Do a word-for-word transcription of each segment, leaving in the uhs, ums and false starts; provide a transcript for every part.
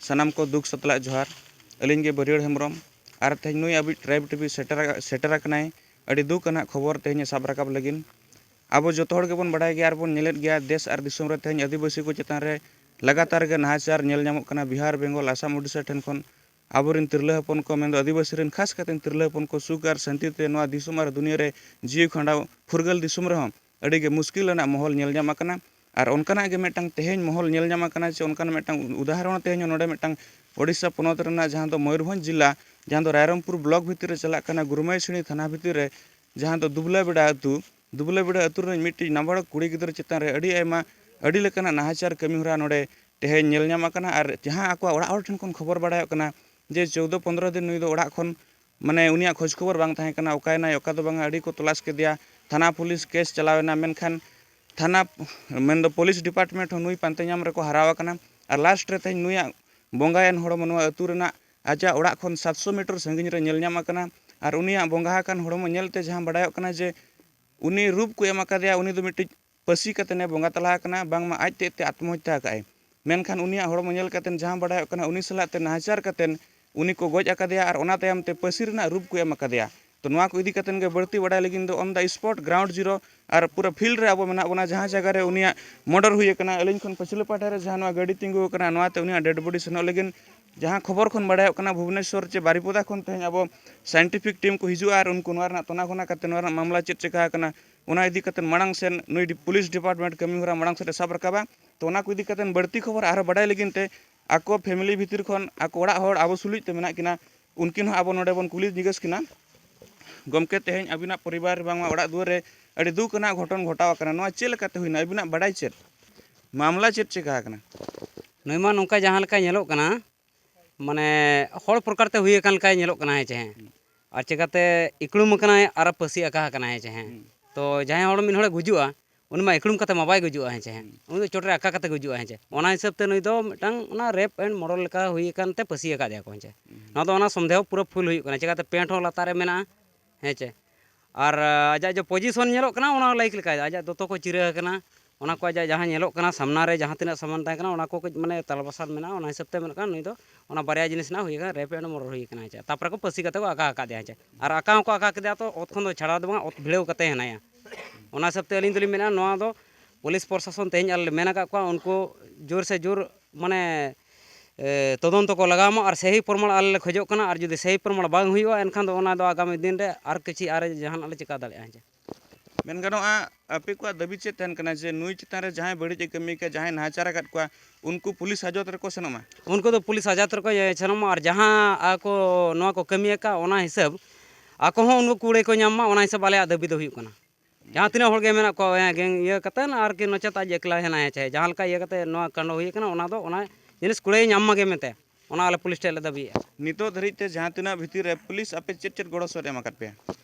ᱥᱟᱱᱟᱢ ᱠᱚ ᱫᱩᱠ ᱥᱟᱛᱞᱟᱜ ᱡᱚᱦᱟᱨ᱾ ᱟᱹᱞᱤᱧ ᱜᱮ ᱵᱟᱹᱨᱭᱟᱹᱲ ᱦᱮᱢᱵᱨᱚᱢ᱾ ᱟᱨ ᱛᱮᱦᱮᱧ ᱱᱩᱭ ᱟᱵᱚ ᱴᱨᱟᱭᱤᱵᱽ ᱴᱤᱵᱷᱤ ᱥᱮᱴᱮᱨ, ᱥᱮᱴᱮᱨ ᱟᱠᱟᱱᱟᱭ ᱟᱹᱰᱤ ᱫᱩᱠ ᱟᱱᱟᱜ ᱠᱷᱚᱵᱚᱨ ᱛᱮᱦᱮᱧ ᱮ ᱥᱟᱵ ᱨᱟᱠᱟᱵ ᱞᱟᱹᱜᱤᱫ᱾ ᱟᱵᱚ ᱡᱚᱛᱚ ᱦᱚᱲ ᱜᱮᱵᱚᱱ ᱵᱟᱰᱟᱭ ᱜᱮᱭᱟ ᱟᱨ ᱵᱚᱱ ᱧᱮᱞᱮᱫ ᱜᱮᱭᱟ, ᱫᱮᱥ ᱟᱨ ᱫᱤᱥᱚᱢ ᱨᱮ ᱛᱮᱦᱮᱧ ᱟᱹᱫᱤᱵᱟᱹᱥᱤ ᱠᱚ ᱪᱮᱛᱟᱱ ᱨᱮ ᱞᱟᱜᱟᱛᱟᱨ ᱜᱮ ᱱᱟᱦᱟᱪᱟᱨ ᱧᱮᱞ ᱧᱟᱢᱚᱜ ᱠᱟᱱᱟ᱾ ᱵᱤᱦᱟᱨ, ᱵᱮᱝᱜᱚᱞ, ᱟᱥᱟᱢ, ᱳᱰᱤᱥᱟ ᱴᱷᱮᱱ ᱠᱷᱚᱱ ᱟᱵᱚᱨᱮᱱ ᱛᱤᱨᱞᱟᱹ ᱦᱚᱯᱚᱱ ᱠᱚ, ᱢᱮᱱᱫᱚ ᱟᱹᱫᱤᱵᱟᱹᱥᱤ ᱨᱮᱱ ᱠᱷᱟᱥ ᱠᱟᱛᱮ ᱛᱤᱨᱞᱟᱹ ᱦᱚᱯᱚᱱ ᱠᱚ ᱥᱩᱠ ᱟᱨ ᱥᱟᱱᱛᱤ ᱛᱮ ᱱᱚᱣᱟ ᱫᱤᱥᱚᱢ ᱟᱨ ᱫᱩᱱᱤᱭᱟᱹ ᱨᱮ ᱡᱤᱣᱤ ᱠᱷᱟᱸᱰᱟᱣ ᱯᱷᱩᱨᱜᱟᱹᱞ ᱫᱤᱥᱚᱢ ᱨᱮᱦᱚᱸ ᱟᱹᱰᱤ ᱜᱮ ᱢᱩᱥᱠᱤᱞ ᱨᱮᱱᱟᱜ ᱢᱚᱦᱚᱞ ᱧᱮᱞ ᱧᱟᱢ ᱟᱠᱟᱱᱟ᱾ ᱟᱨ ᱚᱱᱠᱟᱱᱟᱜ ᱜᱮ ᱢᱤᱫᱴᱟᱝ ᱛᱮᱦᱮᱧ ᱢᱚᱦᱚᱞ ᱧᱮᱞ ᱧᱟᱢ ᱟᱠᱟᱱᱟ, ᱥᱮ ᱚᱱᱠᱟᱱᱟᱜ ᱢᱤᱫᱴᱟᱝ ᱩᱫᱟᱦᱚᱨᱚᱱ ᱛᱮᱦᱮᱧ ᱱᱚᱰᱮ ᱢᱤᱫᱴᱟᱝ ᱳᱰᱤᱥᱟ ᱯᱚᱱᱚᱛ ᱨᱮᱱᱟᱜ, ᱡᱟᱦᱟᱸ ᱫᱚ ᱢᱚᱭᱩᱨᱵᱷᱚᱸᱡᱽ ᱡᱤᱞᱟ, ᱡᱟᱦᱟᱸ ᱫᱚ ᱨᱟᱭᱨᱚᱝᱯᱩᱨ ᱵᱞᱚᱠ ᱵᱷᱤᱛᱤᱨ ᱨᱮ ᱪᱟᱞᱟᱜ ᱠᱟᱱᱟ, ᱜᱩᱨᱢᱟᱹᱭᱥᱤᱬᱤ ᱛᱷᱟᱱᱟ ᱵᱷᱤᱛᱤᱨ ᱨᱮ, ᱡᱟᱦᱟᱸ ᱫᱚ ᱫᱩᱵᱞᱟᱹᱵᱮᱰᱟ ᱟᱹᱛᱩ, ᱫᱩᱵᱞᱟᱹᱵᱮᱰᱟ ᱟᱹᱛᱩ ᱨᱤᱱᱤᱡ ᱢᱤᱫᱴᱤᱡ ᱱᱟᱵᱟᱲᱚᱠ ᱠᱩᱲᱤ ᱜᱤᱫᱽᱨᱟᱹ ᱪᱮᱛᱟᱱ ᱨᱮ ᱟᱹᱰᱤ ᱟᱭᱢᱟ, ᱟᱹᱰᱤ ᱞᱮᱠᱟᱱᱟᱜ ᱱᱟᱦᱟᱪᱟᱨ ᱠᱟᱹᱢᱤ ᱦᱚᱨᱟ ᱱᱚᱰᱮ ᱛᱮᱦᱮᱧ ᱧᱮᱞ ᱧᱟᱢ ᱟᱠᱟᱱᱟ᱾ ᱟᱨ ᱡᱟᱦᱟᱸ ᱟᱠᱚᱣᱟᱜ ᱚᱲᱟᱜ ᱦᱚᱲ ᱴᱷᱮᱱ ᱠᱷᱚᱱ ᱠᱷᱚᱵᱚᱨ ᱵᱟᱲᱟᱭᱚᱜ ᱠᱟᱱᱟ ᱡᱮ ᱪᱳᱣᱫᱚ ᱯᱚᱱᱫᱽᱨᱚ ᱫᱤᱱ ᱱᱩᱭ ᱫᱚ ᱚᱲᱟᱜ ᱠᱷᱚᱱ, ᱢᱟᱱᱮ, ᱩᱱᱤᱭᱟᱜ ᱠᱷᱳᱡᱽ ᱠᱷᱚᱵᱚᱨ ᱵᱟᱝ ᱛᱟᱦᱮᱸ ᱠᱟᱱᱟ, ᱚᱠᱟᱭᱮᱱᱟᱭ, ᱚᱠᱟ ᱫᱚ ᱵᱟᱝᱟ, ᱟᱹᱰᱤ ᱠᱚ ᱛᱚᱞᱟᱥ ᱠᱮᱫᱮᱭᱟ, ᱛᱷᱟᱱᱟ ᱯᱩᱞᱤᱥ ᱠᱮᱥ ᱪᱟᱞᱟᱣ ᱮᱱᱟ, ᱢᱮᱱᱠᱷᱟᱱ ᱛᱷᱟᱱᱟ, ᱢᱮᱱᱫᱚ ᱯᱩᱞᱤᱥ ᱰᱤᱯᱟᱨᱴᱢᱮᱱᱴ ᱦᱚᱸ ᱱᱩᱭ ᱯᱟᱱᱛᱮ ᱧᱟᱢ ᱨᱮᱠᱚ ᱦᱟᱨᱟᱣ ᱟᱠᱟᱱᱟ᱾ ᱟᱨ ᱞᱟᱥᱴ ᱨᱮ ᱛᱮᱦᱮᱧ ᱱᱩᱭᱟᱜ ᱵᱚᱸᱜᱟᱭᱮᱱ ᱦᱚᱲᱢᱚ ᱱᱚᱣᱟ ᱟᱹᱛᱩ ᱨᱮᱱᱟᱜ ᱟᱡᱟᱜ ᱚᱲᱟᱜ ᱠᱷᱚᱱ ᱥᱟᱛᱥᱚ ᱢᱤᱴᱟᱨ ᱥᱟᱺᱜᱤᱧ ᱨᱮ ᱧᱮᱞ ᱧᱟᱢ ᱟᱠᱟᱱᱟ᱾ ᱟᱨ ᱩᱱᱤᱭᱟᱜ ᱵᱚᱸᱜᱟ ᱟᱠᱟᱱ ᱦᱚᱲᱢᱚ ᱧᱮᱞᱛᱮ ᱡᱟᱦᱟᱸ ᱵᱟᱰᱟᱭᱚᱜ ᱠᱟᱱᱟ ᱡᱮ ᱩᱱᱤ ᱨᱩᱯ ᱠᱚ ᱮᱢ ᱟᱠᱟᱫᱮᱭᱟ, ᱩᱱᱤ ᱫᱚ ᱢᱤᱫᱴᱤᱡ ᱯᱟᱹᱥᱤ ᱠᱟᱛᱮᱱ ᱮ ᱵᱚᱸᱜᱟ ᱛᱟᱞᱟ ᱟᱠᱟᱱᱟ, ᱵᱟᱝᱢᱟ ᱟᱡ ᱛᱮᱫ ᱛᱮ ᱟᱛᱢᱚᱦᱚᱛᱛᱟ ᱟᱠᱟᱫ ᱟᱭ᱾ ᱢᱮᱱᱠᱷᱟᱱ ᱩᱱᱤᱭᱟᱜ ᱦᱚᱲᱢᱚ ᱧᱮᱞ ᱠᱟᱛᱮᱱ ᱡᱟᱦᱟᱸ ᱵᱟᱰᱟᱭᱚᱜ ᱠᱟᱱᱟ, ᱩᱱᱤ ᱥᱟᱞᱟᱜ ᱛᱮ ᱱᱟᱦᱟᱪᱟᱨ ᱠᱟᱛᱮᱱ ᱩᱱᱤ ᱠᱚ ᱜᱚᱡ ᱟᱠᱟᱫᱮᱭᱟ ᱟᱨ ᱚᱱᱟ ᱛᱟᱭᱚᱢ ᱛᱮ ᱯᱟᱹᱥᱤ ᱨᱮᱱᱟᱜ ᱨᱩᱯ ᱠᱚ ᱮᱢ ᱟᱠᱟᱫᱮᱭᱟ᱾ ᱛᱚ, ᱱᱚᱣᱟ ᱠᱚ ᱤᱫᱤ ᱠᱟᱛᱮᱱ ᱜᱮ ᱵᱟᱹᱲᱛᱤ ᱵᱟᱰᱟᱭ ᱞᱟᱹᱜᱤᱫ ᱫᱚ on the spot, ground zero ᱟᱨ ᱯᱩᱨᱟᱹ field ᱨᱮ ᱟᱵᱚ ᱢᱮᱱᱟᱜ ᱵᱚᱱᱟ, ᱡᱟᱦᱟᱸ ᱡᱟᱭᱜᱟ ᱨᱮ ᱩᱱᱤᱭᱟᱜ murder ᱦᱩᱭ ᱟᱠᱟᱱᱟ᱾ ᱟᱹᱞᱤᱧ ᱠᱷᱚᱱ ᱯᱟᱹᱪᱷᱞᱟᱹ ᱯᱟᱦᱴᱟ ᱨᱮ ᱡᱟᱦᱟᱸ ᱱᱚᱣᱟ ᱜᱟᱹᱰᱤ ᱛᱤᱸᱜᱩ ᱟᱠᱟᱱᱟ, ᱱᱚᱣᱟ ᱛᱮ ᱩᱱᱤᱭᱟᱜ dead body ᱥᱮᱱᱚᱜ ᱞᱟᱹᱜᱤᱫ ᱡᱟᱦᱟᱸ ᱠᱷᱚᱵᱚᱨ ᱠᱷᱚᱱ ᱵᱟᱰᱟᱭᱚᱜ ᱠᱟᱱᱟ, ᱵᱷᱩᱵᱽᱱᱮᱥᱚᱨ ᱪᱮ ᱵᱟᱨᱤᱯᱚᱫᱟ ᱠᱷᱚᱱ ᱛᱮᱦᱮᱧ ᱟᱵᱚ scientific team ᱠᱚ ᱦᱤᱡᱩᱜᱼᱟ ᱟᱨ ᱩᱱᱠᱩ ᱱᱚᱣᱟ ᱨᱮᱱᱟᱜ ᱛᱚᱱᱟ ᱜᱷᱚᱱᱟ ᱠᱟᱛᱮ ᱱᱚᱣᱟ ᱨᱮᱱᱟᱜ ᱢᱟᱢᱞᱟ ᱪᱮᱫ ᱪᱮᱠᱟ ᱟᱠᱟᱱᱟ, ᱚᱱᱟ ᱤᱫᱤ ᱠᱟᱛᱮ ᱢᱟᱲᱟᱝ ᱥᱮᱱ ᱱᱩᱭ ᱰᱤ-, ᱯᱩᱞᱤᱥ ᱰᱤᱯᱟᱨᱴᱢᱮᱱᱴ ᱠᱟᱹᱢᱤ ᱦᱚᱨᱟ ᱢᱟᱲᱟᱝ ᱥᱮᱫ ᱮ ᱥᱟᱵ ᱨᱟᱠᱟᱵᱟ᱾ ᱛᱚ, ᱚᱱᱟ ᱠᱚ ᱤᱫᱤ ᱠᱟᱛᱮ ᱵᱟᱹᱲᱛᱤ ᱠᱷᱚᱵᱚᱨ ᱟᱨᱦᱚᱸ ᱵᱟᱰᱟᱭ ᱞᱟᱹᱜᱤᱫ ᱛᱮ ᱟᱠᱚ family ᱵᱷᱤᱛᱤᱨ ᱠᱷᱚᱱ ᱟᱠᱚ ᱚᱲᱟᱜ ᱦᱚᱲ ᱟᱵᱚ ᱥᱩᱞᱩᱡ ᱛᱮ ᱢᱮᱱᱟᱜ ᱠᱤᱱᱟ, ᱩᱱᱠᱤᱱ ᱦᱚᱸ ᱟᱵᱚ ᱱᱚᱰᱮ ᱵᱚᱱ ᱠᱩᱞᱤ ᱡᱤᱜᱽᱜᱟᱹᱥ ᱠᱤᱱᱟ᱾ ᱜᱚᱢᱠᱮ, ᱛᱮᱦᱮᱧ ᱟᱹᱵᱤᱱᱟᱜ ᱯᱚᱨᱤᱵᱟᱨ ᱨᱮ ᱵᱟᱝᱢᱟ ᱚᱲᱟᱜ ᱫᱩᱣᱟᱹᱨ ᱨᱮ ᱟᱹᱰᱤ ᱫᱩᱠ ᱟᱱᱟᱜ ᱜᱷᱚᱴᱚᱱ ᱜᱷᱚᱴᱟᱣ ᱟᱠᱟᱱᱟ, ᱱᱚᱣᱟ ᱪᱮᱫ ᱞᱮᱠᱟᱛᱮ ᱦᱩᱭᱱᱟ? ᱟᱹᱵᱤᱱᱟᱜ ᱵᱟᱰᱟᱭ ᱪᱮᱫ? ᱢᱟᱢᱞᱟ ᱪᱮᱫ ᱪᱮᱠᱟ ᱟᱠᱟᱱᱟ? ᱱᱩᱭ ᱢᱟ ᱱᱚᱝᱠᱟ ᱡᱟᱦᱟᱸ ᱞᱮᱠᱟ ᱧᱮᱞᱚᱜ ᱠᱟᱱᱟ, ᱢᱟᱱᱮ, ᱦᱚᱲ ᱯᱨᱚᱠᱟᱨ ᱛᱮ ᱦᱩᱭ ᱟᱠᱟᱱ ᱞᱮᱠᱟᱭ ᱧᱮᱞᱚᱜ ᱠᱟᱱᱟ, ᱦᱮᱸ ᱪᱮ, ᱦᱮᱸ᱾ ᱦᱩᱸ᱾ ᱟᱨ ᱪᱮᱠᱟᱛᱮ ᱤᱠᱲᱩᱢ ᱟᱠᱟᱱᱟᱭ ᱟᱨ ᱯᱟᱹᱥᱤ ᱟᱠᱟ ᱟᱠᱟᱱᱟᱭ, ᱦᱮᱸ ᱪᱮ, ᱦᱮᱸ᱾ ᱦᱩᱸ᱾ ᱛᱚ, ᱡᱟᱦᱟᱸᱭ ᱦᱚᱲ ᱢᱤᱫ ᱦᱚᱲᱮ ᱜᱩᱡᱩᱜᱼᱟ, ᱩᱱᱤ ᱢᱟ ᱤᱠᱲᱩᱢ ᱠᱟᱛᱮ ᱢᱟ ᱵᱟᱭ ᱜᱩᱡᱩᱜᱼᱟ, ᱦᱮᱸ ᱪᱮ, ᱦᱮᱸ᱾ ᱦᱩᱸ᱾ ᱩᱱᱤ ᱫᱚ ᱪᱚᱴ ᱨᱮ ᱟᱠᱟ ᱠᱟᱛᱮ ᱜᱩᱡᱩᱜᱼᱟ, ᱦᱮᱸ ᱪᱮ᱾ ᱚᱱᱟ ᱦᱤᱥᱟᱹᱵ ᱛᱮ ᱱᱩᱭ ᱫᱚ ᱢᱤᱫᱴᱟᱝ ᱚᱱᱟ rape and murder ᱞᱮᱠᱟ ᱦᱩᱭ ᱟᱠᱟᱱ ᱛᱮ ᱯᱟᱹᱥᱤ ᱟᱠᱟᱫᱮᱭᱟ ᱠᱚ, ᱦᱮᱸ ᱪᱮ᱾ ᱦᱩᱸ᱾ ᱱᱚᱣᱟ ᱫᱚ ᱚᱱᱟ ᱥᱚᱱᱫᱮᱦᱚ ᱯᱩᱨᱟᱹ full ᱦᱩᱭᱩᱜ ᱠᱟᱱᱟ, ᱪᱮᱠᱟᱛᱮ pant ᱦᱚᱸ ᱞᱟᱛᱟᱨ ᱨᱮ ᱢᱮᱱᱟᱜᱼᱟ, ᱦᱮᱸ ᱪᱮ᱾ ᱟᱨ, ᱟᱡᱟᱜ ᱡᱮ position ᱧᱮᱞᱚᱜ ᱠᱟᱱᱟ, ᱚᱱᱟ ᱞᱟᱹᱭ ᱞᱮᱠᱟ, ᱟᱡᱟᱜ ᱫᱚᱛᱚ ᱠᱚ ᱪᱤᱨᱟᱹ ᱟᱠᱟᱱᱟ, ᱚᱱᱟ ᱠᱚ ᱟᱡᱟᱜ ᱡᱟᱦᱟᱸ ᱧᱮᱞᱚᱜ ᱠᱟᱱᱟ ᱥᱟᱢᱱᱟ ᱨᱮ, ᱡᱟᱦᱟᱸ ᱛᱤᱱᱟᱹᱜ ᱥᱟᱢᱟᱱ ᱛᱟᱦᱮᱸ ᱠᱟᱱᱟ, ᱚᱱᱟ ᱠᱚ ᱠᱟᱹᱡ ᱢᱟᱱᱮ ᱛᱟᱞᱵᱟᱥᱟᱞ ᱢᱮᱱᱟᱜᱼᱟ᱾ ᱚᱱᱟ ᱦᱤᱥᱟᱹᱵ ᱛᱮ ᱢᱮᱱ ᱠᱷᱟᱱ ᱱᱩᱭ ᱫᱚ ᱚᱱᱟ ᱵᱟᱨᱭᱟ ᱡᱤᱱᱤᱥ ᱨᱮᱱᱟᱜ ᱦᱩᱭ ᱟᱠᱟᱱᱟ, rape and murder ᱦᱩᱭ ᱟᱠᱟᱱᱟ᱾ ᱟᱪᱪᱷᱟ, ᱛᱟᱨᱯᱚᱨᱮ ᱠᱚ ᱯᱟᱹᱥᱤ ᱠᱟᱛᱮ ᱠᱚ ᱟᱠᱟ ᱟᱠᱟᱫᱮᱭᱟ᱾ ᱟᱪᱪᱷᱟ, ᱟᱨ ᱟᱠᱟ ᱦᱚᱸᱠᱚ ᱟᱠᱟ ᱠᱮᱫᱮᱭᱟ, ᱛᱚ ᱚᱛ ᱠᱷᱚᱱ ᱫᱚ ᱪᱷᱟᱲᱟᱣ ᱫᱚ ᱵᱟᱝ, ᱚᱛ ᱵᱷᱤᱲᱟᱹᱣ ᱠᱟᱛᱮ ᱦᱮᱱᱟᱭᱟ᱾ ᱚᱱᱟ ᱦᱤᱥᱟᱹᱵ ᱛᱮ ᱟᱹᱞᱤᱧ ᱫᱚᱞᱤᱧ ᱢᱮᱱᱟ, ᱱᱚᱣᱟ ᱫᱚ ᱯᱩᱞᱤᱥ ᱯᱨᱚᱥᱟᱥᱚᱱ ᱛᱮᱦᱮᱧ ᱟᱞᱮ ᱞᱮ ᱢᱮᱱ ᱟᱠᱟᱫ ᱠᱚᱣᱟ, ᱩᱱᱠᱩ ᱡᱳᱨ ᱥᱮ ᱡᱳᱨ ᱢᱟᱱᱮ, ᱮ, ᱛᱚᱫᱚᱱᱛᱚ ᱠᱚ ᱞᱟᱜᱟᱣ ᱢᱟ ᱟᱨ ᱥᱟᱹᱦᱤ ᱯᱨᱚᱢᱟᱬ ᱟᱞᱮ ᱞᱮ ᱠᱷᱚᱡᱚᱜ ᱠᱟᱱᱟ᱾ ᱟᱨ ᱡᱩᱫᱤ ᱥᱟᱹᱦᱤ ᱯᱨᱚᱢᱟᱬ ᱵᱟᱝ ᱦᱩᱭᱩᱜᱼᱟ, ᱮᱱᱠᱷᱟᱱ ᱫᱚ ᱚᱱᱟ ᱫᱚ ᱟᱜᱟᱢᱤ ᱫᱤᱱ ᱨᱮ ᱟᱨ ᱠᱤᱪᱷᱤ ᱟᱨ ᱡᱟᱦᱟᱱᱟᱜ ᱞᱮ ᱪᱤᱠᱟ ᱫᱟᱲᱮᱭᱟᱜᱼᱟ᱾ ᱦᱮᱸ ᱪᱮ? ᱢᱮᱱ ᱜᱟᱱᱚᱜᱼᱟ, ᱟᱯᱮ ᱠᱚᱣᱟᱜ ᱫᱟᱹᱵᱤ ᱪᱮᱫ ᱛᱟᱦᱮᱱ ᱠᱟᱱᱟ ᱡᱮ ᱱᱩᱭ ᱪᱮᱛᱟᱱ ᱨᱮ ᱡᱟᱦᱟᱸᱭ ᱵᱟᱹᱲᱤᱡ ᱮ ᱠᱟᱹᱢᱤ ᱟᱠᱟᱫ, ᱡᱟᱦᱟᱸᱭ ᱱᱟᱦᱟᱪᱟᱨ ᱟᱠᱟᱫ ᱠᱚᱣᱟ, ᱩᱱᱠᱩ ᱯᱩᱞᱤᱥ ᱦᱟᱡᱚᱛ ᱨᱮᱠᱚ ᱥᱮᱱᱚᱜ ᱢᱟ? ᱩᱱᱠᱩ ᱫᱚ ᱯᱩᱞᱤᱥ ᱦᱟᱡᱚᱛ ᱨᱮᱠᱚ ᱥᱮᱱᱚᱜ ᱢᱟ ᱟᱨ ᱡᱟᱦᱟᱸ ᱟᱠᱚ ᱱᱚᱣᱟ ᱠᱚ ᱠᱟᱹᱢᱤ ᱟᱠᱟᱫ, ᱚᱱᱟ ᱦᱤᱥᱟᱹᱵ ᱟᱠᱚ ᱦᱚᱸ ᱩᱱᱠᱩ ᱠᱩᱲᱟᱹᱭ ᱠᱚ ᱧᱟᱢ ᱢᱟ, ᱚᱱᱟ ᱦᱤᱥᱟᱹᱵ ᱟᱞᱮᱭᱟᱜ ᱫᱟᱹᱵᱤ ᱫᱚ ᱦᱩᱭᱩᱜ ᱠᱟᱱᱟ᱾ ᱡᱟᱦᱟᱸ ᱛᱤᱱᱟᱹᱜ ᱦᱚᱲ ᱜᱮ ᱢᱮᱱᱟᱜ ᱠᱚᱣᱟ, ᱦᱮᱸ, gang ᱤᱭᱟᱹ ᱠᱟᱛᱮᱫ ᱟᱨᱠᱤ ᱱᱚᱪᱮᱛ ᱟᱡ ᱮᱠᱞᱟ ᱦᱮᱱᱟᱭᱟ, ᱪᱟᱦᱮ ᱡᱟᱦᱟᱸ ᱞᱮᱠᱟ ᱤᱭᱟᱹ ᱠᱟᱛᱮᱫ ᱱᱚᱣᱟ ᱠᱟᱸᱰ ᱦᱩᱭ ᱟᱠᱟᱱᱟ, ᱚᱱᱟ ᱫᱚ ᱚᱱᱟ ᱡᱤᱱᱤᱥ ᱠᱩᱲᱟᱹᱭ ᱧᱟᱢ ᱢᱟᱜᱮ ᱢᱮᱱᱛᱮ, ᱚᱱᱟ ᱟᱞᱮ ᱯᱩᱞᱤᱥ ᱴᱷᱮᱱ ᱞᱮ ᱫᱟᱹᱵᱤᱭᱮᱫᱼᱟ᱾ ᱱᱤᱛᱚᱜ ᱫᱷᱟᱹᱨᱤᱡ ᱛᱮ ᱡᱟᱦᱟᱸ ᱛᱤᱱᱟᱹᱜ ᱵᱷᱤᱛᱤᱨ ᱨᱮ ᱯᱩᱞᱤᱥ ᱟᱯᱮ ᱪᱮᱫ ᱪᱮᱫ ᱜᱚᱲᱚ ᱥᱚᱦᱚᱫ ᱮ ᱮᱢ ᱟᱠᱟᱫ ᱯᱮᱭᱟ?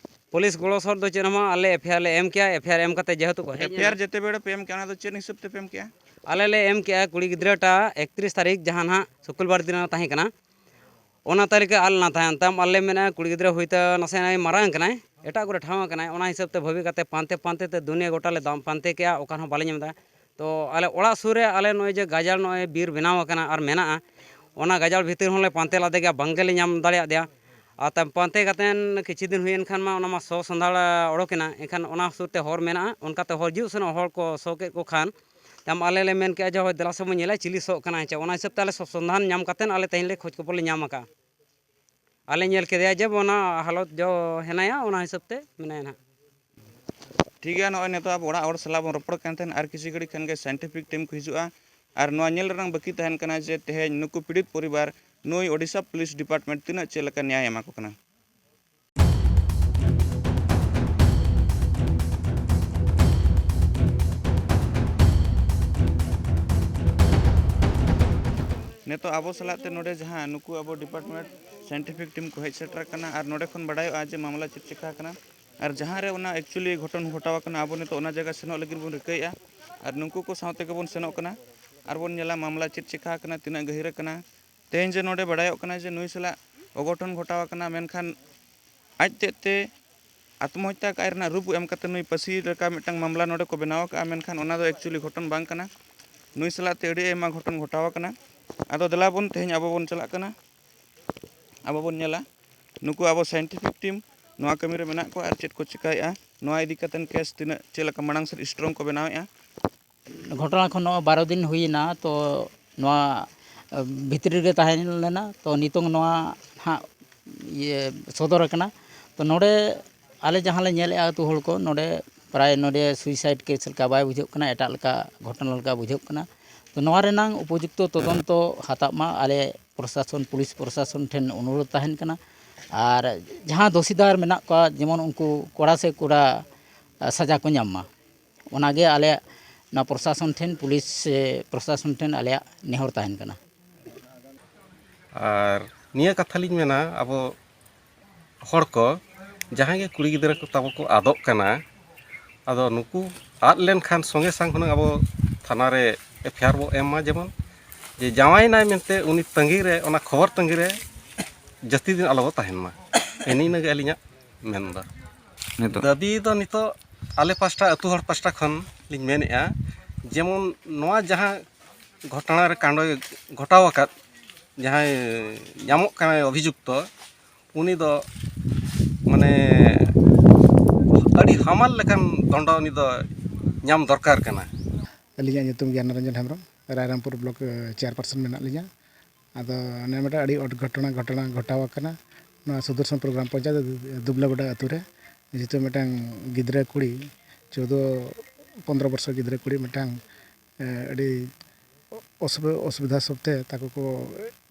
ᱯᱩᱞᱤᱥ ᱜᱚᱲᱚ ᱥᱚᱦᱚᱫ ᱫᱚ ᱪᱮᱫ ᱦᱚᱸ ᱵᱟᱝ, ᱟᱞᱮ FIR ᱞᱮ ᱮᱢ ᱠᱮᱜᱼᱟ, FIR ᱮᱢ ᱠᱟᱛᱮᱫ ᱡᱮᱦᱮᱛᱩ ᱠᱚ ᱦᱮᱡ ᱮᱱᱟ᱾ FIR ᱡᱮᱛᱮ ᱵᱮᱲᱟ ᱯᱮ ᱮᱢ ᱠᱮᱜᱼᱟ, ᱚᱱᱟ ᱫᱚ ᱪᱮᱫ ᱦᱤᱥᱟᱹᱵ ᱛᱮᱯᱮ ᱮᱢ ᱠᱮᱜᱼᱟ? ᱟᱞᱮ ᱞᱮ ᱮᱢ ᱠᱮᱜᱼᱟ ᱠᱩᱲᱤ ᱜᱤᱫᱽᱨᱟᱹᱴᱟ ᱮᱠᱛᱨᱤᱥ ᱛᱟᱹᱨᱤᱠᱷ, ᱡᱟᱦᱟᱸ ᱱᱟᱦᱟᱜ ᱥᱩᱠᱩᱞᱵᱟᱨ ᱫᱤᱱ ᱛᱟᱦᱮᱸ ᱠᱟᱱᱟ, ᱚᱱᱟ ᱛᱟᱹᱨᱤᱠᱷ ᱨᱮ ᱟᱞ ᱞᱮᱱᱟ ᱛᱟᱦᱮᱸᱫ᱾ ᱛᱟᱭᱚᱢ ᱟᱞᱮ ᱢᱮᱱᱟ ᱠᱩᱲᱤ ᱜᱤᱫᱽᱨᱟᱹ ᱦᱩᱭᱛᱮ ᱱᱟᱥᱮᱱᱟᱜ ᱮ ᱢᱟᱨᱟᱝ ᱠᱟᱱᱟᱭ, ᱮᱴᱟᱜ ᱠᱚᱨᱮ ᱴᱷᱟᱶ ᱠᱟᱱᱟᱭ, ᱚᱱᱟ ᱦᱤᱥᱟᱹᱵ ᱛᱮ ᱵᱷᱟᱹᱵᱤ ᱠᱟᱛᱮ ᱯᱟᱱᱛᱮ ᱯᱟᱱᱛᱮ ᱛᱮ ᱫᱩᱱᱤᱭᱟᱹ ᱜᱚᱴᱟ ᱞᱮ ᱫᱟᱢ ᱯᱟᱱᱛᱮ ᱠᱮᱜᱼᱟ, ᱚᱠᱟ ᱨᱮᱦᱚᱸ ᱵᱟᱞᱮ ᱧᱟᱢ ᱮᱫᱟ᱾ ᱛᱚ ᱟᱞᱮ ᱚᱲᱟᱜ ᱥᱩᱨ ᱨᱮ ᱟᱞᱮ ᱱᱚᱜᱼᱚᱭ ᱡᱮ ᱜᱟᱡᱟᱲ ᱱᱚᱜᱼᱚᱭ ᱵᱤᱨ ᱵᱮᱱᱟᱣ ᱟᱠᱟᱱᱟ ᱟᱨ ᱢᱮᱱᱟᱜᱼᱟ, ᱚᱱᱟ ᱜᱟᱡᱟᱲ ᱵᱷᱤᱛᱤᱨ ᱦᱚᱸᱞᱮ ᱯᱟᱱᱛᱮ ᱞᱮᱫᱮ ᱜᱮᱭᱟ, ᱵᱟᱝ ᱜᱮᱞᱮ ᱧᱟᱢ ᱫᱟᱲᱮᱭᱟᱫᱮᱭᱟ᱾ ᱟᱨ ᱛᱟᱭᱚᱢ ᱯᱟᱱᱛᱮ ᱠᱟᱛᱮᱱ ᱠᱤᱪᱷᱩ ᱫᱤᱱ ᱦᱩᱭᱮᱱ ᱠᱷᱟᱱ ᱢᱟ ᱚᱱᱟ ᱢᱟ ᱥᱚ ᱥᱚᱸᱫᱷᱟᱲ ᱚᱰᱚᱠᱮᱱᱟ, ᱮᱱᱠᱷᱟᱱ ᱚᱱᱟ ᱥᱩᱨ ᱛᱮ ᱦᱚᱨ ᱢᱮᱱᱟᱜᱼᱟ, ᱚᱱᱠᱟᱛᱮ ᱦᱚᱨ ᱦᱤᱡᱩᱜ ᱥᱮᱱᱚᱜ ᱦᱚᱲ ᱠᱚ ᱥᱚ ᱠᱮᱫ ᱠᱚ ᱠᱷᱟᱱ ᱛᱟᱭᱚᱢ ᱟᱞᱮ ᱞᱮ ᱢᱮᱱ ᱠᱮᱜᱼᱟ ᱡᱮ, "ᱦᱳᱭ, ᱫᱮᱞᱟ ᱥᱮ ᱵᱚᱱ ᱧᱮᱞᱟ ᱪᱤᱞᱤ ᱥᱚᱜ ᱠᱟᱱᱟ ᱦᱮᱸ ᱪᱮ?" ᱚᱱᱟ ᱦᱤᱥᱟᱹᱵ ᱛᱮ ᱟᱞᱮ ᱥᱚ-, ᱥᱚᱱᱫᱷᱟᱱ ᱧᱟᱢ ᱠᱟᱛᱮᱫ ᱟᱞᱮ ᱛᱮᱦᱮᱧ ᱞᱮ ᱠᱷᱚᱡᱽ ᱠᱷᱚᱵᱚᱨ ᱞᱮ ᱧᱟᱢ ᱟᱠᱟᱫᱼᱟ᱾ ᱟᱞᱮ ᱧᱮᱞ ᱠᱮᱫᱮᱭᱟ ᱡᱮ ᱚᱱᱟ ᱦᱟᱞᱚᱛ ᱡᱚ ᱦᱮᱱᱟᱭᱟ, ᱚᱱᱟ ᱦᱤᱥᱟᱹᱵ ᱛᱮ ᱢᱮᱱᱟᱭᱟ ᱱᱟᱦᱟᱜ᱾ ᱴᱷᱤᱠ ᱜᱮᱭᱟ, ᱱᱚᱜᱼᱚᱭ ᱱᱤᱛᱚᱜ ᱟᱵᱚ ᱚᱲᱟᱜ ᱦᱚᱲ ᱥᱟᱞᱟᱜ ᱵᱚᱱ ᱨᱚᱯᱚᱲ ᱠᱟᱱ ᱛᱟᱦᱮᱱ, ᱟᱨ ᱠᱤᱪᱷᱩ ᱜᱷᱟᱹᱲᱤᱡ ᱠᱷᱟᱱ ᱜᱮ scientific team ᱠᱚ ᱦᱤᱡᱩᱜᱼᱟ᱾ ᱟᱨ ᱱᱚᱣᱟ ᱧᱮᱞ ᱨᱮᱱᱟᱜ ᱵᱟᱹᱠᱤ ᱛᱟᱦᱮᱱ ᱠᱟᱱᱟ ᱡᱮ ᱛᱮᱦᱮᱧ ᱱᱩᱠᱩ ᱯᱤᱲᱤᱛ ᱯᱚᱨᱤᱵᱟᱨ ᱱᱩᱭ ᱳᱰᱤᱥᱟ ᱯᱩᱞᱤᱥ ᱰᱤᱯᱟᱨᱴᱢᱮᱱᱴ ᱛᱤᱱᱟᱹᱜ ᱪᱮᱫ ᱞᱮᱠᱟ ᱱᱮᱭᱟᱭ ᱮᱢᱟ ᱠᱚ ᱠᱟᱱᱟ᱾ ᱱᱤᱛᱚᱜ ᱟᱵᱚ ᱥᱟᱞᱟᱜ ᱛᱮ ᱱᱚᱰᱮ ᱡᱟᱦᱟᱸ ᱱᱩᱠᱩ ᱟᱵᱚ ᱰᱤᱯᱟᱨᱴᱢᱮᱱᱴ scientific team ᱠᱚ ᱦᱮᱡ ᱥᱮᱴᱮᱨ ᱟᱠᱟᱱᱟ, ᱟᱨ ᱱᱚᱰᱮ ᱠᱷᱚᱱ ᱵᱟᱰᱟᱭᱚᱜᱼᱟ ᱡᱮ ᱢᱟᱢᱞᱟ ᱪᱮᱫ ᱪᱮᱠᱟ ᱟᱠᱟᱱᱟ, ᱟᱨ ᱡᱟᱦᱟᱸ ᱨᱮ ᱚᱱᱟ actually ᱜᱷᱚᱴᱚᱱ ᱜᱷᱚᱴᱟᱣ ᱟᱠᱟᱱᱟ, ᱟᱵᱚ ᱱᱤᱛᱚᱜ ᱚᱱᱟ ᱡᱟᱭᱜᱟ ᱥᱮᱱᱚᱜ ᱞᱟᱹᱜᱤᱫ ᱵᱚᱱ ᱨᱤᱠᱟᱹᱭᱮᱫᱼᱟ᱾ ᱟᱨ ᱱᱩᱠᱩ ᱠᱚ ᱥᱟᱶ ᱛᱮᱜᱮ ᱵᱚᱱ ᱥᱮᱱᱚᱜ ᱠᱟᱱᱟ, ᱟᱨ ᱵᱚᱱ ᱧᱮᱞᱟ ᱢᱟᱢᱞᱟ ᱪᱮᱫ ᱪᱮᱠᱟ ᱟᱠᱟᱱᱟ, ᱛᱤᱱᱟᱹᱜ ᱜᱟᱹᱦᱤᱨ ᱟᱠᱟᱱᱟ᱾ ᱛᱮᱦᱮᱧ ᱡᱮ ᱱᱚᱰᱮ ᱵᱟᱰᱟᱭᱚᱜ ᱠᱟᱱᱟ ᱡᱮ ᱱᱩᱭ ᱥᱟᱞᱟᱜ ᱚᱜᱷᱚᱴᱚᱱ ᱜᱷᱚᱴᱟᱣ ᱟᱠᱟᱱᱟ, ᱢᱮᱱᱠᱷᱟᱱ ᱟᱡ ᱛᱮᱫ ᱛᱮ ᱟᱛᱢᱚᱦᱚᱛᱛᱟ ᱠᱟᱜ ᱨᱮᱱᱟᱜ ᱨᱩᱯ ᱮᱢ ᱠᱟᱛᱮ ᱱᱩᱭ ᱯᱟᱹᱥᱤ ᱞᱮᱠᱟ ᱢᱤᱫᱴᱟᱝ ᱢᱟᱢᱞᱟ ᱱᱚᱰᱮ ᱠᱚ ᱵᱮᱱᱟᱣ ᱟᱠᱟᱫᱼᱟ, ᱢᱮᱱᱠᱷᱟᱱ ᱚᱱᱟ ᱫᱚ actually ᱜᱷᱚᱴᱚᱱ ᱵᱟᱝ ᱠᱟᱱᱟ᱾ ᱱᱩᱭ ᱥᱟᱞᱟᱜ ᱛᱮ ᱟᱹᱰᱤ ᱟᱭᱢᱟ ᱜᱷᱚᱴᱚᱱ ᱜᱷᱚᱴᱟᱣ ᱟᱠᱟᱱᱟ᱾ ᱟᱫᱚ ᱫᱮᱞᱟ ᱵᱚᱱ, ᱛᱮᱦᱮᱧ ᱟᱵᱚ ᱵᱚᱱ ᱪᱟᱞᱟᱜ ᱠᱟᱱᱟ, ᱟᱵᱚ ᱵᱚᱱ ᱧᱮᱞᱟ ᱱᱩᱠᱩ ᱟᱵᱚ scientific team ᱱᱚᱣᱟ ᱠᱟᱹᱢᱤ ᱨᱮ ᱢᱮᱱᱟᱜ ᱠᱚᱣᱟ ᱟᱨ ᱪᱮᱫ ᱠᱚ ᱪᱤᱠᱟᱹᱭᱮᱫᱼᱟ, ᱱᱚᱣᱟ ᱤᱫᱤ ᱠᱟᱛᱮ case ᱛᱤᱱᱟᱹᱜ ᱪᱮᱫ ᱞᱮᱠᱟ ᱢᱟᱲᱟᱝ ᱥᱮᱫ strong ᱠᱚ ᱵᱮᱱᱟᱣᱮᱫᱼᱟ᱾ ᱜᱷᱚᱴᱚᱱᱟ ᱠᱷᱚᱱ ᱱᱚᱜᱼᱚᱭ ᱵᱟᱨᱚ ᱫᱤᱱ ᱦᱩᱭᱮᱱᱟ, ᱛᱚ ᱱᱚᱣᱟ ᱵᱷᱤᱛᱨᱤ ᱨᱮ ᱛᱟᱦᱮᱸ ᱞᱮᱱᱟ, ᱛᱚ ᱱᱤᱛᱚᱝ ᱱᱚᱣᱟ ᱦᱟᱸᱜ ᱤᱭᱟᱹ ᱥᱚᱫᱚᱨ ᱟᱠᱟᱱᱟ᱾ ᱛᱚ ᱱᱚᱰᱮ ᱟᱞᱮ ᱡᱟᱦᱟᱸ ᱞᱮ ᱧᱮᱞᱮᱫᱼᱟ ᱟᱹᱛᱩ ᱦᱚᱲ ᱠᱚ, ᱱᱚᱰᱮ ᱯᱨᱟᱭ ᱱᱚᱰᱮ suicide case ᱞᱮᱠᱟ ᱵᱟᱭ ᱵᱩᱡᱷᱟᱹᱜ ᱠᱟᱱᱟ, ᱮᱴᱟᱜ ᱞᱮᱠᱟ ᱜᱷᱚᱴᱚᱱᱟ ᱞᱮᱠᱟ ᱵᱩᱡᱷᱟᱹᱜ ᱠᱟᱱᱟ᱾ ᱛᱚ ᱱᱚᱣᱟ ᱨᱮᱱᱟᱝ ᱩᱯᱚᱡᱩᱠᱛᱚ ᱛᱚᱫᱚᱱᱛᱚ ᱦᱟᱛᱟᱜ ᱢᱟ, ᱟᱞᱮ ᱯᱨᱚᱥᱟᱥᱚᱱ, ᱯᱩᱞᱤᱥ ᱯᱨᱚᱥᱟᱥᱚᱱ ᱴᱷᱮᱱ ᱚᱱᱩᱨᱳᱫᱷ ᱛᱟᱦᱮᱱ ᱠᱟᱱᱟ᱾ ᱟᱨ ᱡᱟᱦᱟᱸ ᱫᱳᱥᱤᱫᱟᱨ ᱢᱮᱱᱟᱜ ᱠᱚᱣᱟ, ᱡᱮᱢᱚᱱ ᱩᱱᱠᱩ ᱠᱚᱲᱟ ᱥᱮ ᱠᱚᱲᱟ ᱥᱟᱡᱟ ᱠᱚ ᱧᱟᱢ ᱢᱟ, ᱚᱱᱟᱜᱮ ᱟᱞᱮ ᱱᱚᱣᱟ ᱯᱨᱚᱥᱟᱥᱚᱱ ᱴᱷᱮᱱ, ᱯᱩᱞᱤᱥ ᱥᱮ ᱯᱨᱚᱥᱟᱥᱚᱱ ᱴᱷᱮᱱ ᱟᱞᱮᱭᱟᱜ ᱱᱮᱦᱚᱨ ᱛᱟᱦᱮᱱ ᱠᱟᱱᱟ᱾ ᱟᱨ ᱱᱤᱭᱟᱹ ᱠᱟᱛᱷᱟ ᱞᱤᱧ ᱢᱮᱱᱟ, ᱟᱵᱚ ᱦᱚᱲ ᱠᱚ ᱡᱟᱦᱟᱸᱭ ᱜᱮ ᱠᱩᱲᱤ ᱜᱤᱫᱽᱨᱟᱹ ᱠᱚ ᱛᱟᱵᱚ ᱠᱚ ᱟᱫᱚᱜ ᱠᱟᱱᱟ, ᱟᱫᱚ ᱱᱩᱠᱩ ᱟᱫ ᱞᱮᱱᱠᱷᱟᱱ ᱥᱚᱸᱜᱮ ᱥᱟᱝ ᱦᱩᱱᱟᱹᱝ ᱟᱵᱚ ᱛᱷᱟᱱᱟ ᱨᱮ ᱮᱯᱷ ᱟᱭ ᱟᱨ ᱵᱚ ᱮᱢ ᱢᱟ, ᱡᱮᱢᱚᱱ ᱡᱮ ᱡᱟᱶᱟᱭᱮᱱᱟᱭ ᱢᱮᱱᱛᱮ ᱩᱱᱤ ᱛᱟᱺᱜᱤ ᱨᱮ, ᱚᱱᱟ ᱠᱷᱚᱵᱚᱨ ᱛᱟᱺᱜᱤ ᱨᱮ ᱡᱟᱹᱥᱛᱤ ᱫᱤᱱ ᱟᱞᱚ ᱵᱚ ᱛᱟᱦᱮᱱ ᱢᱟ᱾ ᱮᱱᱮ ᱤᱱᱟᱹᱜᱮ ᱟᱹᱞᱤᱧᱟᱜ ᱢᱮᱱ ᱫᱚ᱾ ᱱᱤᱛᱚᱜ ᱫᱟᱹᱵᱤ ᱫᱚ ᱱᱤᱛᱚᱜ ᱟᱞᱮ ᱯᱟᱥᱴᱟ, ᱟᱹᱛᱩ ᱦᱚᱲ ᱯᱟᱥᱴᱟ ᱠᱷᱚᱱ ᱞᱤᱧ ᱢᱮᱱᱮᱫᱼᱟ, ᱡᱮᱢᱚᱱ ᱱᱚᱣᱟ ᱡᱟᱦᱟᱸ ᱜᱷᱚᱴᱚᱱᱟ ᱨᱮ ᱠᱟᱸᱰᱚᱭ ᱜᱷᱚᱴᱟᱣ ᱟᱠᱟᱫ, ᱡᱟᱦᱟᱸᱭ ᱧᱟᱢᱚᱜ ᱠᱟᱱᱟᱭ ᱚᱵᱷᱤᱡᱩᱠᱛᱚ, ᱩᱱᱤ ᱫᱚ ᱢᱟᱱᱮ ᱟᱹᱰᱤ ᱦᱟᱢᱟᱞ ᱞᱮᱠᱟᱱ ᱫᱚᱱᱰᱚ ᱩᱱᱤ ᱫᱚ ᱧᱟᱢ ᱫᱚᱨᱠᱟᱨ ᱠᱟᱱᱟ᱾ ᱟᱹᱞᱤᱧᱟᱜ ᱧᱩᱛᱩᱢ ᱜᱮᱭᱟᱱᱟᱨᱚᱧᱡᱚᱱ ᱦᱮᱢᱵᱨᱚᱢ, ᱨᱟᱭᱨᱟᱢᱯᱩᱨ ᱵᱞᱚᱠ ᱪᱮᱭᱟᱨᱯᱟᱨᱥᱚᱱ ᱢᱮᱱᱟᱜ ᱞᱤᱧᱟ᱾ ᱟᱫᱚ ᱚᱱᱮ ᱢᱤᱫᱴᱟᱝ ᱟᱹᱰᱤ ᱚᱰ ᱜᱷᱚᱴᱚᱱᱟ ᱜᱷᱚᱴᱚᱱᱟ ᱜᱷᱚᱴᱟᱣ ᱟᱠᱟᱱᱟ ᱱᱚᱣᱟ ᱥᱩᱫᱚᱨᱥᱚᱱᱯᱩᱨ ᱜᱨᱟᱢ ᱯᱚᱧᱪᱟᱭᱮᱛ ᱫᱩᱵᱞᱟᱵᱟᱰᱟ ᱟᱹᱛᱩ ᱨᱮ᱾ ᱡᱮᱦᱮᱛᱩ ᱢᱤᱫᱴᱟᱝ ᱜᱤᱫᱽᱨᱟᱹ ᱠᱩᱲᱤ, ᱪᱳᱫᱽᱫᱳ ᱯᱚᱱᱫᱽᱨᱚ ᱵᱚᱨᱥᱚ ᱜᱤᱫᱽᱨᱟᱹ ᱠᱩᱲᱤ ᱢᱤᱫᱴᱟᱝ ᱮ, ᱟᱹᱰᱤ ᱚᱥᱩᱵᱤ- ᱚᱥᱩᱵᱤᱫᱷᱟ ᱥᱚᱵᱛᱮ ᱛᱟᱠᱚ ᱠᱚ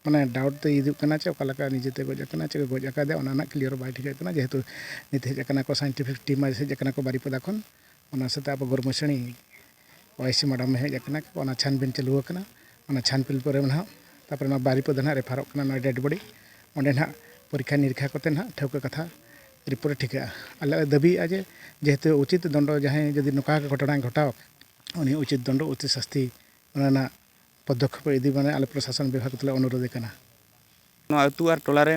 ᱢᱟᱱᱮ ᱰᱟᱣᱩᱴ ᱛᱮ ᱤᱫᱤᱜ ᱠᱟᱱᱟ ᱪᱮ ᱚᱠᱟ ᱞᱮᱠᱟ ᱱᱤᱡᱮᱛᱮ ᱜᱚᱡ ᱟᱠᱟᱱᱟ ᱪᱮ ᱜᱚᱡ ᱟᱠᱟᱫᱮᱭᱟ, ᱚᱱᱟ ᱨᱮᱱᱟᱜ ᱠᱞᱤᱭᱟᱨ ᱵᱟᱭ ᱴᱷᱤᱠᱟᱹᱜ ᱠᱟᱱᱟ᱾ ᱡᱮᱦᱮᱛᱩ ᱱᱤᱛ ᱦᱮᱡ ᱟᱠᱟᱱᱟ ᱠᱚ ᱥᱟᱭᱮᱱᱴᱤᱯᱷᱤᱠ ᱴᱤᱢ, ᱦᱮᱡ ᱟᱠᱟᱱᱟ ᱠᱚ ᱵᱟᱨᱤᱯᱟᱫᱟ ᱠᱷᱚᱱ, ᱚᱱᱟ ᱥᱟᱶᱛᱮ ᱟᱵᱚ ᱜᱚᱨᱢᱚᱥᱟᱹᱲᱤ ᱳᱟᱭᱥᱤ ᱢᱟᱰᱟᱢ ᱦᱮᱡ ᱟᱠᱟᱱᱟ ᱠᱚ, ᱚᱱᱟ ᱪᱷᱟᱱᱵᱤᱱ ᱪᱟᱹᱞᱩ ᱟᱠᱟᱱᱟ᱾ ᱚᱱᱟ ᱪᱷᱟᱱᱵᱤᱱ ᱯᱚᱨᱮ ᱱᱟᱦᱟᱜ ᱛᱟᱨᱯᱚᱨᱮ ᱚᱱᱟ ᱵᱟᱨᱤᱯᱟᱫᱟ ᱱᱟᱦᱟᱜ ᱨᱮᱯᱷᱟᱨᱚᱜ ᱠᱟᱱᱟ ᱱᱚᱣᱟ ᱰᱮᱰ ᱵᱚᱰᱤ, ᱚᱸᱰᱮ ᱱᱟᱦᱟᱜ ᱯᱚᱨᱤᱠᱠᱷᱟ ᱱᱤᱨᱤᱠᱠᱷᱟ ᱠᱟᱛᱮ ᱱᱟᱦᱟᱜ ᱴᱷᱟᱹᱣᱠᱟᱹ ᱠᱟᱛᱷᱟ ᱨᱤᱯᱳᱨᱴ ᱴᱷᱤᱠᱟᱹᱜᱼᱟ᱾ ᱟᱞᱮ ᱞᱮ ᱫᱟᱹᱵᱤᱭᱮᱫᱼᱟ ᱡᱮ ᱡᱮᱦᱮᱛᱩ ᱩᱪᱤᱛ ᱫᱚᱱᱰᱚ ᱡᱟᱦᱟᱸᱭ ᱡᱩᱫᱤ ᱱᱚᱝᱠᱟ ᱜᱷᱚᱴᱚᱱᱟᱭ ᱜᱷᱚᱴᱟᱣ ᱟᱠᱟᱫ, ᱩᱱᱤ ᱩᱪᱤᱛ ᱫᱚᱱᱰᱚ, ᱩᱪᱤᱛ ᱥᱟᱥᱛᱤ, ᱚᱱᱟ ᱨᱮᱱᱟᱜ ᱯᱚᱫᱚᱠᱷᱮᱯ ᱤᱫᱤ ᱢᱟᱱᱮ ᱟᱞᱮ ᱯᱨᱚᱥᱟᱥᱚᱱ ᱵᱤᱵᱷᱟᱜᱽ ᱛᱮᱞᱮ ᱚᱱᱩᱨᱳᱫᱷ ᱮ ᱠᱟᱱᱟ᱾ ᱱᱚᱣᱟ ᱟᱹᱛᱩ ᱟᱨ ᱴᱚᱞᱟ ᱨᱮ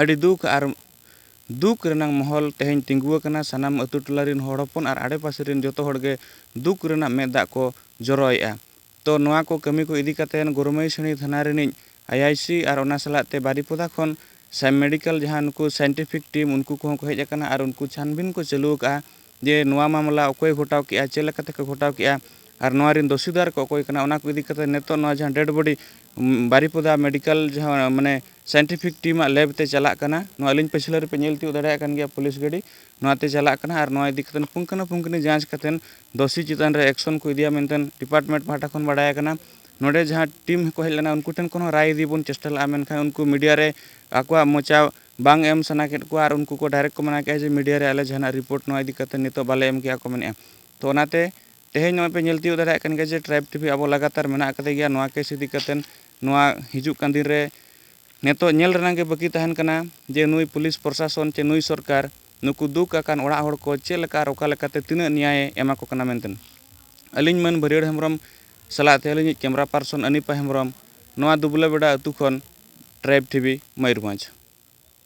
ᱟᱹᱰᱤ ᱫᱩᱠ ᱟᱨ ᱫᱩᱠ ᱨᱮᱱᱟᱜ ᱢᱚᱦᱚᱞ ᱛᱮᱦᱮᱧ ᱛᱤᱸᱜᱩ ᱟᱠᱟᱱᱟ᱾ ᱥᱟᱱᱟᱢ ᱟᱹᱛᱩ ᱴᱚᱞᱟ ᱨᱤᱱ ᱦᱚᱲ ᱦᱚᱯᱚᱱ ᱟᱨ ᱟᱰᱮᱯᱟᱥᱮ ᱨᱤᱱ ᱡᱚᱛᱚ ᱦᱚᱲ ᱜᱮ ᱫᱩᱠ ᱨᱮᱱᱟᱜ ᱢᱮᱫ ᱫᱟᱜ ᱠᱚ ᱡᱚᱨᱚᱭᱮᱫᱼᱟ᱾ ᱛᱚ ᱱᱚᱣᱟ ᱠᱚ ᱠᱟᱹᱢᱤ ᱠᱚ ᱤᱫᱤ ᱠᱟᱛᱮ ᱜᱚᱨᱢᱟᱹᱭᱥᱟᱹᱲᱤ ᱛᱷᱟᱱᱟ ᱨᱤᱱᱤᱡ ᱟᱭᱟᱭᱥᱤ ᱟᱨ ᱚᱱᱟ ᱥᱟᱞᱟᱜ ᱛᱮ ᱵᱟᱨᱤᱯᱚᱫᱟ ᱠᱷᱚᱱ ᱥᱟᱭ ᱢᱮᱰᱤᱠᱮᱞ ᱡᱟᱦᱟᱸ ᱱᱩᱠᱩ ᱥᱟᱭᱮᱱᱴᱤᱯᱷᱤᱠ ᱴᱤᱢ, ᱩᱱᱠᱩ ᱠᱚᱦᱚᱸ ᱠᱚ ᱦᱮᱡ ᱟᱠᱟᱱᱟ ᱟᱨ ᱩᱱᱠᱩ ᱪᱷᱟᱱᱵᱤᱱ ᱠᱚ ᱪᱟᱹᱞᱩ ᱟᱠᱟᱫᱼᱟ ᱡᱮ ᱱᱚᱣᱟ ᱢᱟᱢᱞᱟ ᱚᱠᱚᱭ ᱜᱷᱚᱴᱟᱣ ᱠᱮᱜᱼᱟ, ᱪᱮᱫ ᱞᱮᱠᱟ ᱛᱮᱠᱚ ᱜᱷᱚᱴᱟᱣ ᱠᱮᱜᱼᱟ ᱟᱨ ᱱᱚᱣᱟ ᱨᱤᱱ ᱫᱚᱥᱤᱫᱟᱨ ᱠᱚ ᱚᱠᱚᱭ ᱠᱟᱱᱟ᱾ ᱚᱱᱟ ᱠᱚ ᱤᱫᱤ ᱠᱟᱛᱮ ᱱᱤᱛᱚᱜ ᱱᱚᱣᱟ ᱡᱟᱦᱟᱸ ᱰᱮᱰ ᱵᱚᱰᱤ ᱵᱟᱨᱤᱯᱚᱫᱟ ᱢᱮᱰᱤᱠᱮᱞ ᱡᱟᱦᱟᱸ ᱢᱟᱱᱮ ᱥᱟᱭᱮᱱᱴᱤᱯᱷᱤᱠ ᱴᱤᱢᱟᱜ ᱞᱮᱵ ᱛᱮ ᱪᱟᱞᱟᱜ ᱠᱟᱱᱟ᱾ ᱱᱚᱣᱟ ᱟᱹᱞᱤᱧ ᱯᱟᱹᱪᱷᱞᱟᱹ ᱨᱮᱯᱮ ᱧᱮᱞ ᱛᱤᱭᱳᱜ ᱫᱟᱲᱮᱭᱟᱜ ᱠᱟᱱ ᱜᱮᱭᱟ, ᱯᱩᱞᱤᱥ ᱜᱟᱹᱰᱤ ᱱᱚᱣᱟ ᱛᱮ ᱪᱟᱞᱟᱜ ᱠᱟᱱᱟ ᱟᱨ ᱱᱚᱣᱟ ᱤᱫᱤ ᱠᱟᱛᱮ ᱯᱩᱝᱠᱷᱟᱹᱱᱩᱯᱩᱝᱠᱷᱱᱤ ᱡᱟᱸᱪ ᱠᱟᱛᱮ ᱫᱚᱥᱤ ᱪᱮᱛᱟᱱ ᱨᱮ ᱮᱠᱥᱚᱱ ᱠᱚ ᱤᱫᱤᱭᱟ ᱢᱮᱱᱛᱮ ᱰᱤᱯᱟᱨᱴᱢᱮᱱᱴ ᱯᱟᱦᱴᱟ ᱠᱷᱚᱱ ᱵᱟᱲᱟᱭ ᱟᱠᱟᱱᱟ᱾ ᱱᱚᱰᱮ ᱡᱟᱦᱟᱸ ᱴᱤᱢ ᱠᱚ ᱦᱮᱡ ᱞᱮᱱᱟ, ᱩᱱᱠᱩ ᱴᱷᱮᱱ ᱠᱷᱚᱱ ᱦᱚᱸ ᱨᱟᱭ ᱤᱫᱤ ᱵᱚᱱ ᱪᱮᱥᱴᱟ ᱞᱮᱫᱼᱟ, ᱢᱮᱱᱠᱷᱟᱱ ᱩᱱᱠᱩ ᱢᱤᱰᱤᱭᱟ ᱨᱮ ᱟᱠᱚᱣᱟᱜ ᱢᱚᱪᱟ ᱵᱟᱝ ᱮᱢ ᱥᱟᱱᱟ ᱠᱮᱫ ᱠᱚᱣᱟ ᱟᱨ ᱩᱱᱠᱩ ᱠᱚ ᱰᱟᱭᱨᱮᱠᱴ ᱠᱚ ᱢᱮᱱᱟ ᱠᱮᱫᱼᱟ ᱡᱮ ᱢᱤᱰᱤᱭᱟ ᱨᱮ ᱟᱞᱮ ᱡᱟᱦᱟᱱᱟᱜ ᱨᱤᱯᱳᱨᱴ ᱱᱚᱣᱟ ᱤᱫᱤ ᱠᱟᱛᱮ ᱱᱤᱛᱚᱜ ᱵᱟᱞᱮ ᱮᱢ ᱠᱮᱜᱼᱟ ᱠᱚ ᱢᱮᱱᱮᱫᱼᱟ᱾ ᱛᱚ ᱚᱱᱟᱛᱮ ᱛᱮᱦᱮᱧ ᱱᱚᱜᱼᱚᱭ ᱯᱮ ᱧᱮᱞ ᱛᱤᱭᱳᱜ ᱫᱟᱲᱮᱭᱟᱜ ᱠᱟᱱ ᱜᱮᱭᱟ ᱡᱮ ᱴᱨᱟᱭᱤᱵᱽ ᱴᱤᱵᱷᱤ ᱟᱵᱚ ᱞᱟᱜᱟᱛᱟᱨ ᱢᱮᱱᱟᱜ ᱟᱠᱟᱫᱮ ᱜᱮᱭᱟ ᱱᱚᱣᱟ ᱠᱮᱥ ᱤᱫᱤ ᱠᱟᱛᱮ᱾ ᱱᱚᱣᱟ ᱦᱤᱡᱩᱜ ᱠᱟᱱ ᱫᱤᱱ ᱨᱮ ᱱᱤᱛᱚᱜ ᱧᱮᱞ ᱨᱮᱱᱟᱜ ᱜᱮ ᱵᱟᱹᱠᱤ ᱛᱟᱦᱮᱱ ᱠᱟᱱᱟ ᱡᱮ ᱱᱩᱭ ᱯᱩᱞᱤᱥ ᱯᱨᱚᱥᱟᱥᱚᱱ ᱪᱮ ᱱᱩᱭ ᱥᱚᱨᱠᱟᱨ ᱱᱩᱠᱩ ᱫᱩᱠ ᱟᱠᱟᱱ ᱚᱲᱟᱜ ᱦᱚᱲ ᱠᱚ ᱪᱮᱫ ᱞᱮᱠᱟ ᱟᱨ ᱚᱠᱟ ᱞᱮᱠᱟᱛᱮ ᱛᱤᱱᱟᱹᱜ ᱱᱮᱭᱟᱭᱮ ᱮᱢᱟ ᱠᱚ ᱠᱟᱱᱟ ᱢᱮᱱᱛᱮ᱾ ᱟᱹᱞᱤᱧ ᱢᱟᱹᱱ ᱵᱷᱟᱹᱨᱭᱟᱹᱲ ᱦᱮᱢᱵᱨᱚᱢ ᱥᱟᱞᱟᱜ ᱛᱮ ᱟᱹᱞᱤᱧᱤᱡ ᱠᱮᱢᱨᱟ ᱯᱟᱨᱥᱚᱱ ᱟᱱᱤᱯᱟ ᱦᱮᱢᱵᱨᱚᱢ, ᱱᱚᱣᱟ ᱫᱩᱵᱽᱞᱟᱹ ᱵᱮᱰᱟ ᱟᱹᱛᱩ ᱠᱷᱚᱱ, ᱴᱨᱟᱭᱤᱵᱽ ᱴᱤᱵᱷᱤ, ᱢᱚᱭᱩᱨᱵᱷᱚᱸᱡᱽ᱾